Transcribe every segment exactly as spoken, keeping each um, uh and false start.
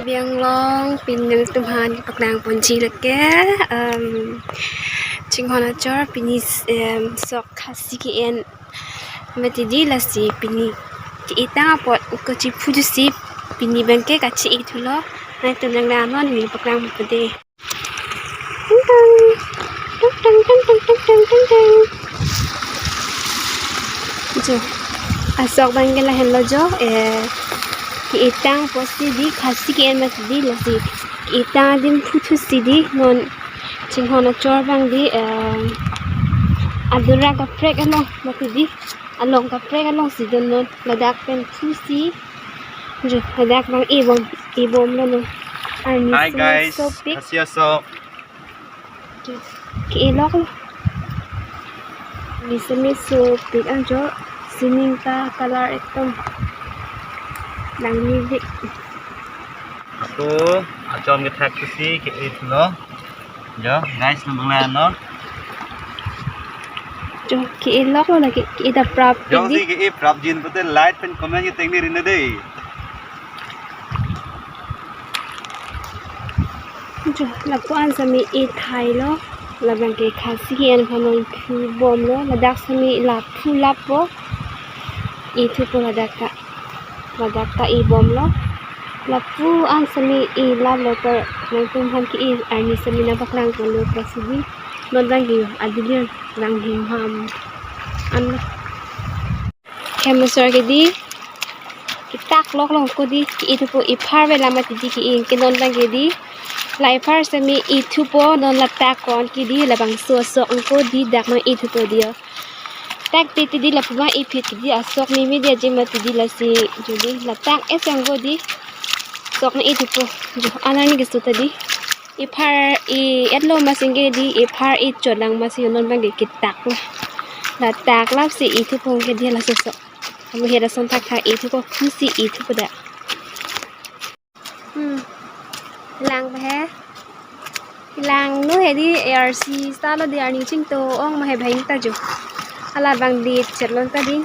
Biang long, pini nangtum aphan paklang ponji lake, um, chinghon achor, pini, um, sok khasi ke-en mati di, lasi pini ke-e tang apot ko chiphu jusi, pini abangke kache-e thulo, nangtum nang lanon ni paklang pade. Tang tang, tang tang, tang tang, tang tang, tang tang. Jo, asok abangke lahenlo jo, eh, ke-e tang apotsi di khasi ke-en mati di, lasi ke-e tang adim phuthusi di, non chinghon achor abang di, eh, adura kaprek along mati di, along kaprek alongsi dun non, ladak pen phusi. Jo, ladak abang e-bom, e-bomlo non. Arni Hi simi guys, sopik. Khasi asok. Jo, ke-e loklo. Arni simi sopik an jo, sining ta color ekdom langmevek. Ako achom kethak pusi ke-e thulo. Jo, guys, nang bangla no. Jo, ke-e loklo lake, ke-e ta prap Jongsi di. Ke-e prapjin pute like pen comment ketengni ri nang dei. Jo, lapu-an sami e thailo, labangke khasi ke-en aphan non phubomlo, ladak sami la phulappo, e thupo ladak ta. Ladak ta e-bomlo. Lapu-an sami e-laplo, per nangtum aphan ke-e arni sami nangpaklang ponlo pusi di. Non abangke adilir lang himham anlo. Hem asor ke di, ketak loklo ko di, ke-e thupo, ephar vela mati di ke-e, ke non abangke di. La ephar sami e thupo, non ladak ko-an ke di, labangso asok ko di, dak nang e thupo di o. Tak titi di lapu abang ephit di asok mimi di aje mati di, lasi jo di ladak eseng ko di sok nang e thupo. Jo, alarni keso ta di. Ephar e-etlo masing ke di, ephar e-chot lang masi non abangke ketak lo. Ladak lapsi e thupo ke di laso sok. Amu hera son thakthak e thupo, phusi e thupo da. Hmm. Lang ba he. Langno he di A R C style lo di, arni chingto-ong ma he bhai ta jo. Hala abang di chet lon ta di.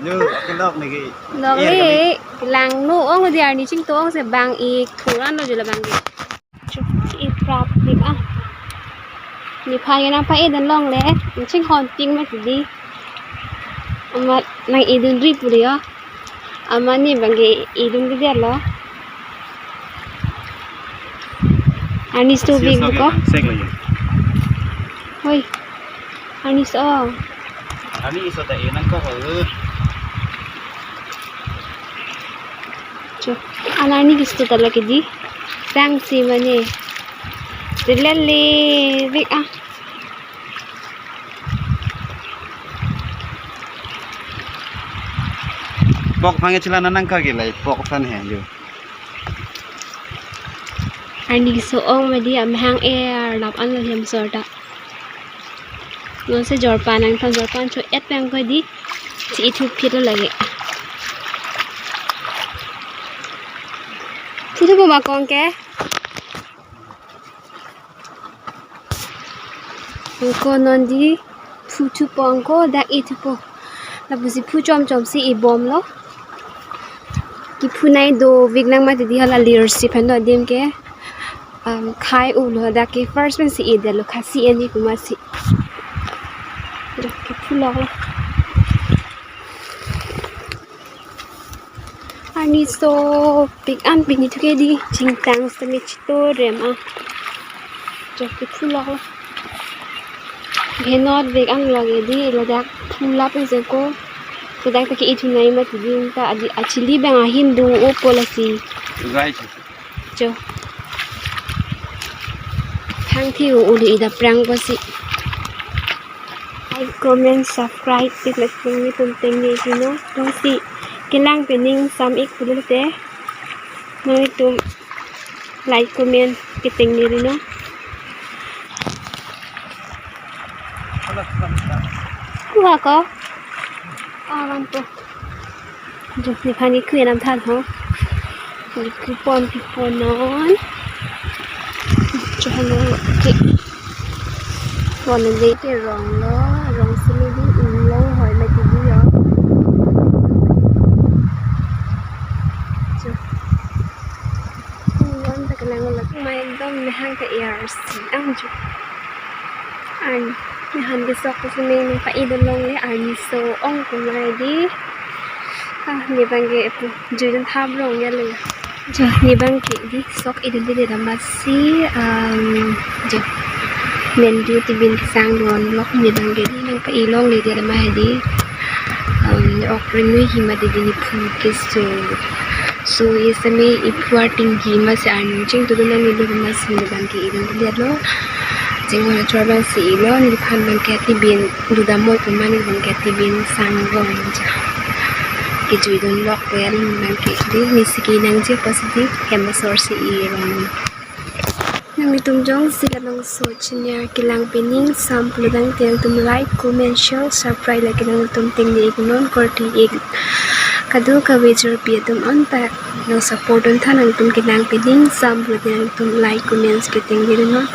Nu, akelok niki. Lok Iya, le, langno-ong di, arni chingto-ong si bang ik thuran lo jo labang di. Chuk, e prap dik ah. Nephan ke nangpa-e dun longle, chinghon pik mati di. Amat nang-e dunri pu di o. Amat ne abangke e dun di dia lo. Arni so big ko. Sek lagi. Hoi. Arni so. Arni so ta e nang ko ko. Chuk. Alarni keso ta lake di. Tangsi mane. Dilele big ah. Pok aphan ke chila nang nangkar ke lai, pok aphan he jo. Arni so-ong mati di, amahang e arlap anlo hem asor ta. Non si jorpan, nangtum jorpan cho-et pen ko di, si e thuphit lo lake. Phu thupo ma ko ke? Angko non di phu thupo, angko dak e thupo. Lapusi phu chomchom si e-bomlo. Kephu nai dovek lang mati di, hala lir si phan do adim ke. Um, khai ulo dak ke first pen si e-det lo, khasi e-en di pu masi. Dak kephu loklo. Arni sopik an pini thu ke di, chingtang sitame chito rem ah. Chok kephu loklo. Henot vek an lake di, ladak phulap ese ko. Ladak ta ke-e thu nai mati di ta, adi achili abang ahim do-opo lasi. Guys. Jo. Thang thi uli ida prang ko si. Like, comment, subscribe, tik like, ting ni tum ting ni kino. Jongsi kelang pening sam ik pulote. Nangtum like, comment, keteng ni rino. Kuha ko. Awan po. Jo, nephan ni kri nam than ho. Ni kri pon pi pon non. Jo, no, ke. Pon de ke rong lo, rong simi di inglong hoi mati di yo. Jo. Nang ke A R C ang ju. An, ne han ke sok ko sumeng nang pa-i dun longle, arni so-ong kumai di. Ah, ne bang ke epu jui dun thap rong ya le. Ja, ne bang ke di sok-i dunde dam si, um, ja. Nen du tibin sang dun lok ne bang ke di nang pa-i longle di dam di. Um, ok rinui hima di di ni phu ke so. So, isi me iphu arting hima si arni chingthu dun nang ni dun mas ne bang ke i dun di lo. Jeng wala chor bang si i lo, nephan bang ke tibin du dam moi puma ne bang ke tibin sang rong ja. Kejui dun lok ko ya ne bang ke di, ne si ke nangji positive, hem asor si i rong. Nanglitum jongsi labangso channel kelang pening sam pulotangte nangtum like, comment, share, subscribe lake nangtum ting de iknon korte ik. Kadokave jirpi atum anta nang support duntha, nangtum kelang pening sam pulote nangtum like, comments ke ting de non.